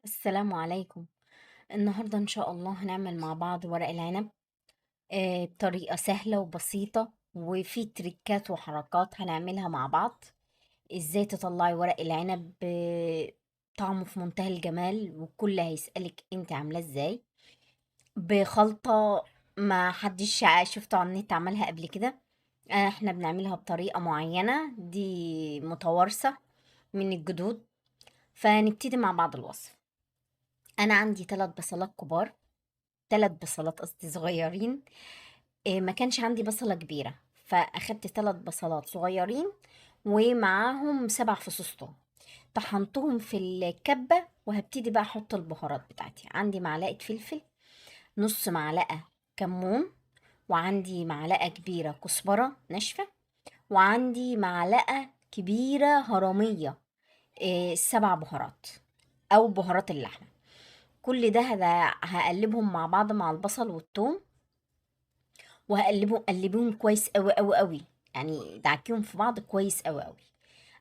السلام عليكم. النهاردة إن شاء الله هنعمل مع بعض ورق العنب بطريقة سهلة وبسيطة، وفي تريكات وحركات هنعملها مع بعض. ازاي تطلعي ورق العنب طعمه في منتهى الجمال، والكل هيسألك انت عاملاه ازاي بخلطة ما حدش شفته على النت عملها قبل كده. احنا بنعملها بطريقة معينة دي متوارثة من الجدود. فنبتدي مع بعض الوصف. انا عندي 3 بصلات كبار، 3 بصلات قصدي صغيرين، ما كانش عندي بصلة كبيرة فاخدت 3 بصلات صغيرين ومعاهم 7 فصوص توم، طحنتهم في الكبة. وهبتدي بقى احط البهارات بتاعتي. عندي معلقة فلفل، نص معلقة كمون، وعندي معلقة كبيرة كزبرة ناشفة، وعندي معلقة كبيرة هرمية، 7 بهارات او بهارات اللحمة. كل ده هقلبهم مع بعض مع البصل والثوم، وهقلبهم قلبيهم كويس قوي قوي قوي، يعني دعكيهم في بعض كويس قوي قوي.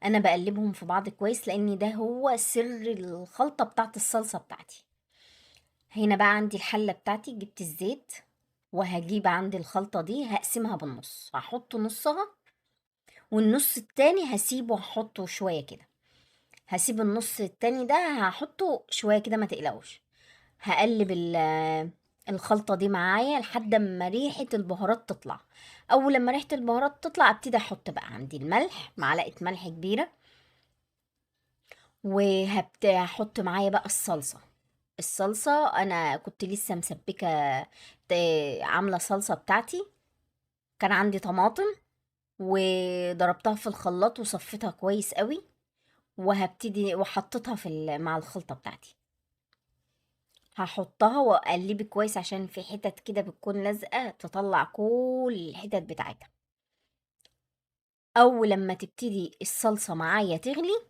انا بقلبهم في بعض كويس لان ده هو سر الخلطة بتاعت الصلصة بتاعتي. هنا بقى عندي الحلة بتاعتي، جبت الزيت وهجيب عندي الخلطة دي هقسمها بالنص، هحط نصها والنص التاني هسيبه هحطه شوية كده، هسيب النص التاني ده هحطه شوية كده ما تقلقوش. هقلب الخلطة دي معايا لحد ما ريحة البهارات تطلع. أول لما ريحة البهارات تطلع ابتدي أحط بقى عندي الملح، معلقة ملح كبيرة، وهحط معايا بقى الصلصة. الصلصة أنا كنت لسه مسبكة، عاملة صلصة بتاعتي، كان عندي طماطم وضربتها في الخلاط وصفيتها كويس قوي، وهبتدي وحطيتها مع الخلطة بتاعتي. هحطها واقلبي كويس عشان في حتت كده بتكون لازقة تطلع كل الحتت بتاعتها. اول لما تبتدي الصلصة معايا تغلي،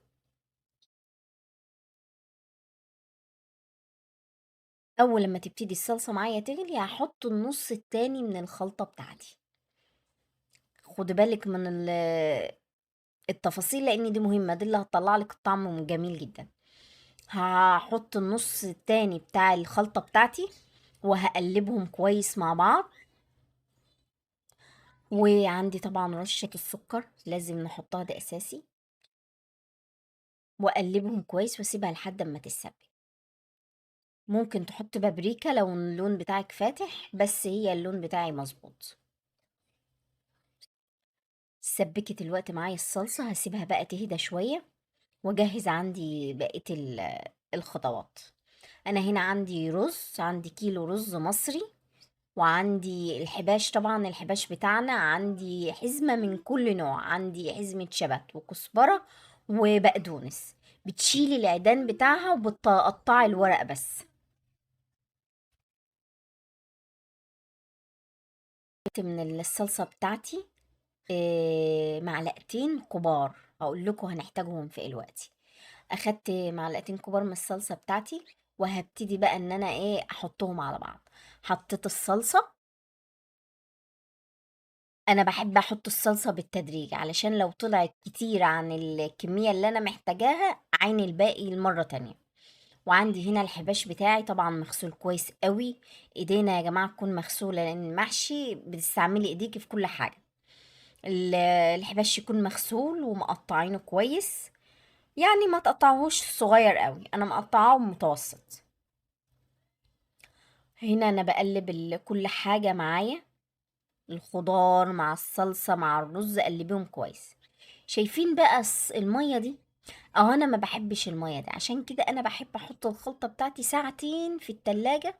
اول لما تبتدي الصلصة معايا تغلي هحط النص التاني من الخلطة بتاعتي. خدي بالك من التفاصيل لان دي مهمة، دي اللي هتطلع لك الطعم جميل جدا. هحط النص التاني بتاع الخلطة بتاعتي وهقلبهم كويس مع بعض. وعندي طبعا رشة السكر لازم نحطها، ده اساسي. واقلبهم كويس واسيبها لحد اما تتسبك. ممكن تحط بابريكا لو اللون بتاعك فاتح، بس هي اللون بتاعي مظبوط. سبكت الوقت معايا الصلصة، هسيبها بقى تهدى شوية واجهز عندي بقية الخطوات. انا هنا عندي رز، عندي كيلو رز مصري، وعندي الحباش، طبعا الحباش بتاعنا عندي حزمة من كل نوع، عندي حزمة شبت وكزبرة وبقدونس. بتشيلي العيدان بتاعها وبتقطعي الورق بس. من الصلصة بتاعتي، معلقتين كبار، هقول لكم هنحتاجهم في الوقت. اخدت معلقتين كبار من الصلصة بتاعتي، وهبتدي بقى ان انا احطهم على بعض. حطيت الصلصة، انا بحب احط الصلصة بالتدريج علشان لو طلعت كتير عن الكمية اللي انا محتاجاها اعين الباقي المرة تانية. وعندي هنا الحباش بتاعي طبعا مغسول كويس قوي. ايدينا يا جماعة تكون مغسولة لان المحشي بتستعملي ايديكي في كل حاجة. الحباش يكون مغسول ومقطعينه كويس، يعني ما تقطعهوش صغير قوي، انا مقطعاه متوسط. هنا انا بقلب كل حاجة معايا، الخضار مع الصلصة مع الرز، قلبيهم كويس. شايفين بقى المية دي؟ انا ما بحبش المية دي، عشان كده انا بحب احط الخلطة بتاعتي ساعتين في التلاجة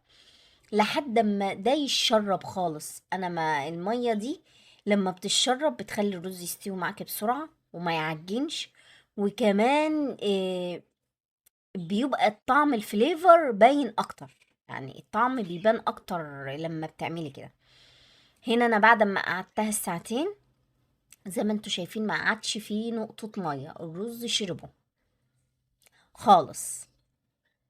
لحد ما ده يتشرب خالص. انا ما المية دي لما بتتشرب بتخلي الرز يستوي معاك بسرعة وما يعجنش، وكمان بيبقى الطعم الفليفر باين اكتر، يعني الطعم بيبان اكتر لما بتعملي كده. هنا انا بعد ما قعدتها الساعتين زي ما انتوا شايفين ما قعدش فيه نقطة مية، الرز شربه خالص.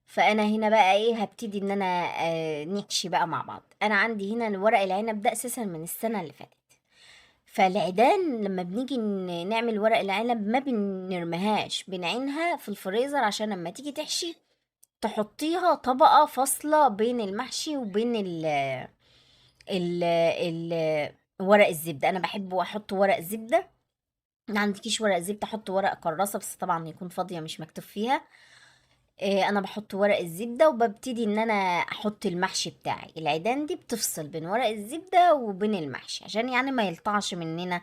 فانا هنا بقى هبتدي ان انا، نحشي بقى مع بعض. انا عندي هنا الورق العنب ده اساسا من السنة اللي فاتت، فالعيدان لما بنيجي نعمل ورق العنب ما بنرميهاش، بنعينها في الفريزر عشان لما تيجي تحشي تحطيها طبقة فاصلة بين المحشي وبين ال ال ال ورق الزبدة. انا بحب احط ورق زبدة، ما عندكيش ورق زبدة حط ورق كراسة، بس طبعا يكون فاضية مش مكتوب فيها. انا بحط ورق الزبدة وببتدي ان انا احط المحشي بتاعي. العيدان دي بتفصل بين ورق الزبدة وبين المحشي عشان يعني ما يلطعش مننا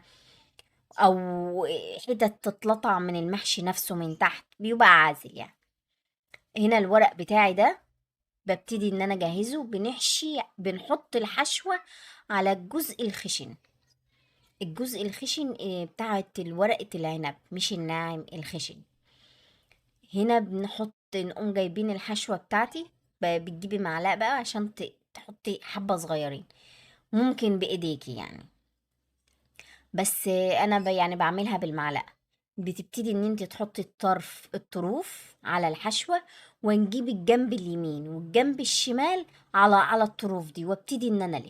او حتت تتلطع من المحشي نفسه من تحت، بيبقى عازل يعني. هنا الورق بتاعي ده ببتدي ان انا اجهزة. بنحط الحشوة على الجزء الخشن، الجزء الخشن بتاعت الورقة العنب، مش الناعم، الخشن. هنا نقوم جايبين الحشوة بتاعتي، بتجيبي معلقة بقى عشان تحطي حبة صغيرين، ممكن بايديكي يعني، بس انا يعني بعملها بالمعلقة. بتبتدي ان انت تحطي الطروف على الحشوة، ونجيب الجنب اليمين والجنب الشمال على الطروف دي، وابتدي ان انا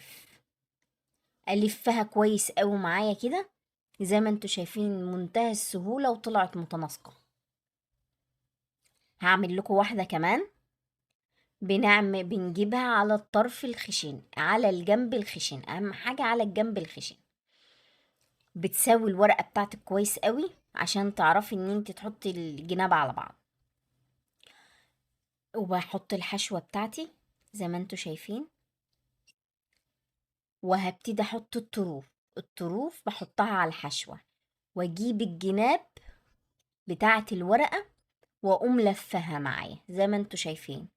الفها كويس قوي معايا كده زي ما انتوا شايفين، منتهى السهولة، وطلعت متناسقة. هعمل لكم واحدة كمان. بنجيبها على الطرف الخشن، على الجنب الخشن، اهم حاجة على الجنب الخشن. بتساوي الورقة بتاعتك كويس قوي عشان تعرفي ان انت تحطي الجناب على بعض. وبحط الحشوة بتاعتي زي ما انتوا شايفين، وهبتدي احط الطروف بحطها على الحشوة، واجيب الجناب بتاعة الورقة واقوم لفها معايا زي ما انتوا شايفين.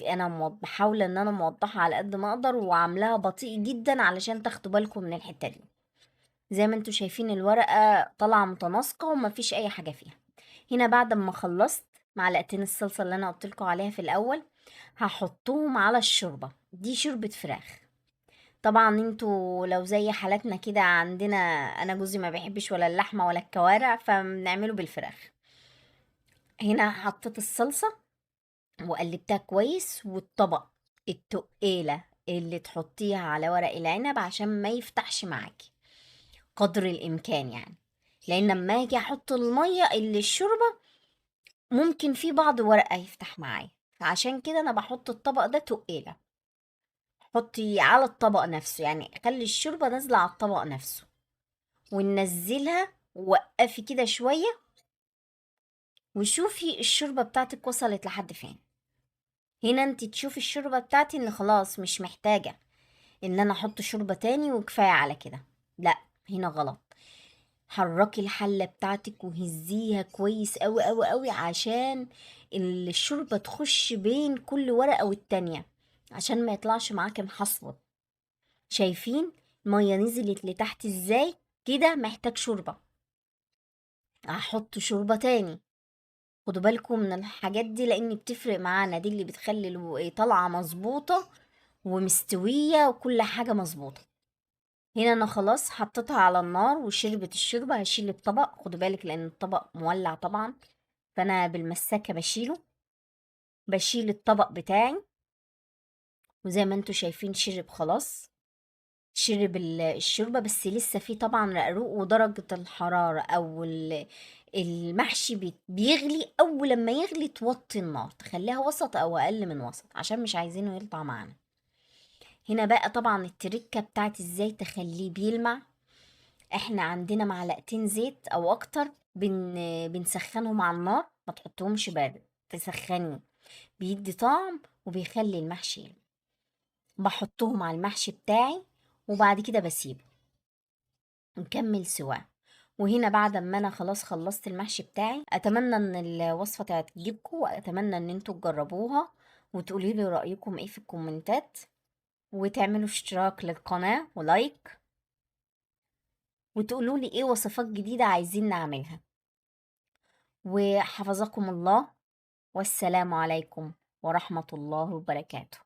انا بحاول ان انا موضحة على قد ما اقدر، وعاملاها بطيء جدا علشان تاخدوا بالكم من الحتة دي. زي ما انتوا شايفين الورقة طالعة متناسقة ومفيش اي حاجة فيها. هنا بعد ما خلصت معلقتين الصلصة اللي انا قلت لكم عليها في الاول هحطهم على الشوربة. دي شوربة فراخ. طبعا انتوا لو زي حالاتنا كده، عندنا انا جوزي ما بيحبش ولا اللحمة ولا الكوارع، فبنعمله بالفراخ. هنا حطيت الصلصة وقلبتها كويس، والطبق التقيلة اللي تحطيها على ورق العنب عشان ما يفتحش معاكي قدر الامكان يعني، لان لما اجي احط المية اللي الشوربة ممكن في بعض ورقة يفتح معايا، فعشان كده انا بحط الطبق ده تقيلة. حطي على الطبق نفسه، يعني خلي الشوربة نازلة على الطبق نفسه، وننزلها ووقفي كده شوية وشوفي الشوربة بتاعتك وصلت لحد فين. هنا انت تشوفي الشوربة بتاعتي ان خلاص مش محتاجة ان انا احط شوربة تاني وكفاية على كده. لا، هنا غلط. حركي الحلة بتاعتك وهزيها كويس قوي قوي قوي عشان الشوربة تخش بين كل ورقة والتانية، عشان ما يطلعش معاك محصور. شايفين المية نزلت لتحت ازاي؟ كده محتاج شوربة، هحط شوربة تاني. خدوا بالكم من الحاجات دي لان بتفرق معانا، دي اللي بتخلي طالعة مظبوطة ومستوية وكل حاجة مظبوطة. هنا انا خلاص حطيتها على النار وشربت الشوربة. هشيل الطبق، خدوا بالك لان الطبق مولع طبعا، فانا بالمساكة بشيله، بشيل الطبق بتاعي. وزي ما انتوا شايفين شرب خلاص، شرب الشوربة، بس لسه فيه طبعا رقروق، ودرجة الحرارة او المحشي بيغلي. اول لما يغلي توطي النار، تخليها وسط او اقل من وسط عشان مش عايزينه يلطع معانا. هنا بقى طبعا التركة بتاعت ازاي تخليه بيلمع. احنا عندنا معلقتين زيت او اكتر بنسخنهم على النار، ما تحطهمش بارد، تسخنيه بيدي طعم وبيخلي المحشي يلمع. بحطهم على المحشي بتاعي وبعد كده بسيبه نكمل سواه. وهنا بعد ما انا خلاص خلصت المحشي بتاعي، اتمنى ان الوصفة تعجبكم، واتمنى ان انتوا تجربوها وتقولي لي رايكم ايه في الكومنتات، وتعملوا اشتراك للقناة ولايك، وتقولوا لي ايه وصفات جديدة عايزين نعملها. وحفظكم الله، والسلام عليكم ورحمة الله وبركاته.